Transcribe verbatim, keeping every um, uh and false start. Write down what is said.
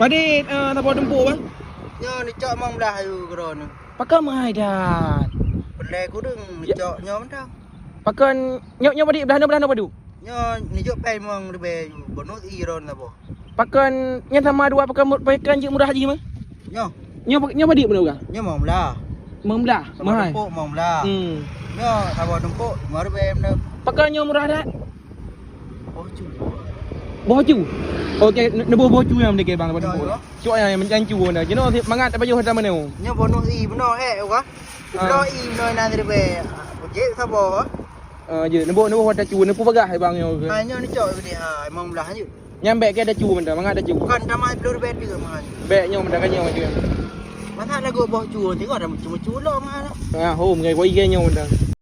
Padit, eh, saboh tumpuk, bang? Nyoe neucok limong blah ayue keudroe nyoe. Pakon meuhai that? Peureulèe kureueng neucok nyoe mantong. Pakon nyoe, nyoe padit blah nyoe, blah nyoe padum? Nyoe neujok pèng limong ribèe ayue, bonus ie droeneuh saboh. Pakon nyan sama dua, pakon mu-, pakon jeuet murah jih mah? Nyoe. Nyoe pa-, nyoe padit beuna, Kang? Nyoe limong blah. Limong blah, saboh meuhai. Tumpuk limong blah. Hmm. Nyoe saboh tumpuk limong ribèe beuna. Pakon nyoe murah that? Boh cu. Boh cu? Oke, ne-, neuboh boh cu nyang meudegeh, bang, saboh tumpuk. Nyoe, nyoe. Cok nyang, nyang cu beuna. Jinoe mangat tapajoh that meunoe. Nyoe bonus ie bunoe, eh, wah. Ah. Bloe ie bunoe nan ribèe. Jeuet saboh, wah. Ah, jeuet. Neuboh, neuboh watèe cu, neupubagaih, bang, nyoe. Ha, nyoe neucok geude, ha, limong blah jeuet. Nyan bèk keu tacu mantong, mangat tacu. Kon tamah ploh ribèe teuk meuhai. Bèk nyoe mantong, ka nyoe mantong. Masa lagoe boh cu, tengok dah meucu-meucu lom meuhai. Ah, hom, ngai koi nyoe mantong.